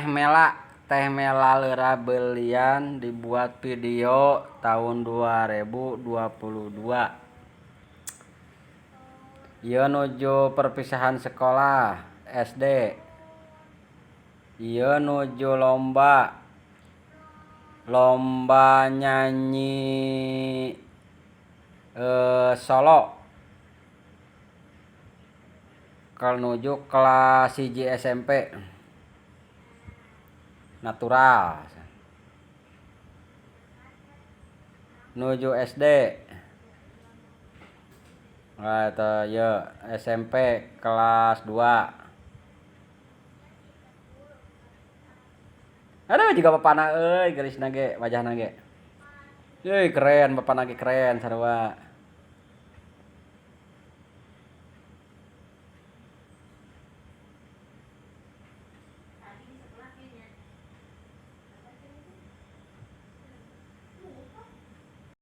Teh Mela, Teh Mela leura belian dibuat video tahun 2022. Ieu nuju perpisahan sekolah SD. Ieu nuju lomba. Lomba nyanyi solo. Nuju kelas 1 SMP. Natural. Nuju SD. Nah, eta ieu SMP kelas 2. Aduh jiga bapana euy geulisna ge wajahna ge. Euy keren bapana ge keren sarua.